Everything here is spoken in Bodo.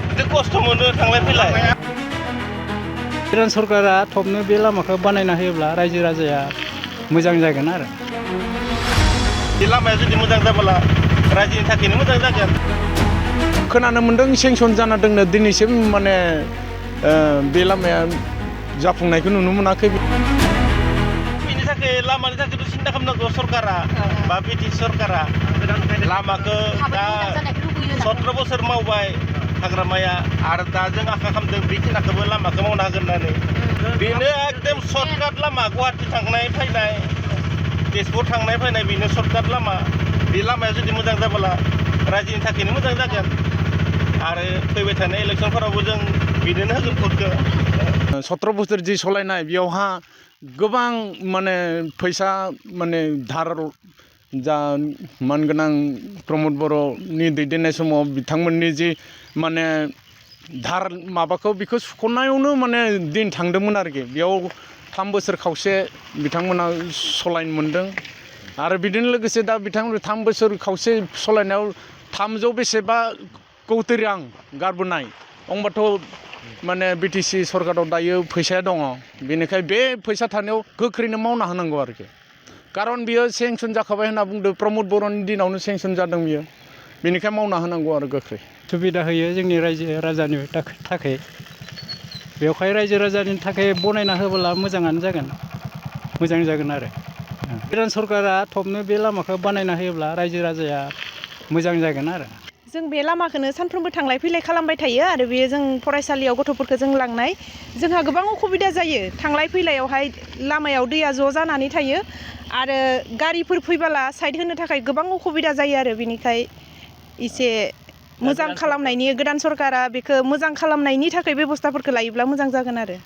बिराद खस्थ' मोनो थांलाय फैलाय गोदान सरकारा थबनो बे लामाखौ बानायना होयोब्ला रायजो राजाया मोजां जागोन आरो बे लामाया जुदि मोजां जाबोला रायजोनि थाखायनो मोजां जागोन खोनानो मोन्दों सेंसन जाना दोंनो दिनैसिम माने बे लामाया जाफुंनायखौ नुनो मोनाखै बेनि थाखाय लामानि थाखायथ' सिन्था खालामनांगौ सरकारा बा ब्रिटिश सरकारा लामाखौ दा 17 बोसोर मावबाय हाग्रामाया आरो दा जों आखा खालामदों बेखिनिखौबो लामाखौ मावना होगोन होननानै बेनो एकदम सर्टकाट लामा गुवाहाटि थांनाय फैनाय तेजपुर थांनाय फैनाय बेनो सर्टकाट लामा बे लामाया जुदि मोजां जाबोला रायजोनि थाखायनो मोजां जागोन आरो फैबाय थानाय इलेक्सनफोरावबो जों बिदिनो होगोन भटखौ 17 बोसोर जि सलायनाय बेयावहा गोबां माने फैसा माने धार जा मानगोनां प्रमद बर'नि दैदेननाय समाव बिथांमोननि जि माने धार माबाखौ बेखौ सुख'नायावनो माने दिन थांदोंमोन आरोखि बेयाव 3 बोसोर खावसे बिथांमोना सलायनो मोन्दों आरो बिदिनो लोगोसे दा बिथांमोन 3 बोसोर खावसे सलायनायाव 300 बेसेबा कौटि रां गारबोनाय होमबाथ' माने बिटिसि सरकाराव दायो फैसाया दङ बेनिखाय बे फैसा थानायाव गोख्रैनो मावना होनांगौ आरोखि खारन बियो सेंसन जाखाबाय होनना बुंदों प्रमद बर'नि दिनावनो सेंसन जादों बियो बेनिखाय मावना होनांगौ आरो गोख्रै सुबिदा होयो जोंनि रायजो राजानि थाखाय बेवहाय रायजो राजानि थाखाय बनायना होबोला मोजाङानो जागोन मोजां जागोन आरो गोदान सरकारा थबनो बे लामाखौ बानायना होयोब्ला रायजो राजाया मोजां जागोन आरो जों बे लामाखौनो सानफ्रोमबो थांलाय फैलाय खालामबाय थायो आरो बेयो जों फरायसालियाव गथ'फोरखौ जों लांनाय जोंहा गोबां असुबिदा जायो थांलाय फैलायावहाय लामायाव दैया ज' जानानै थायो आरो गारिफोर फैबोला साइड होनो थाखाय गोबां असुबिदा जायो आरो बेनिखाय एसे मोजां खालामनायनि गोदान सरकारा बेखौ मोजां खालामनायनि थाखाय बेब'स्थाफोरखौ लायोब्ला मोजां जागोन आरो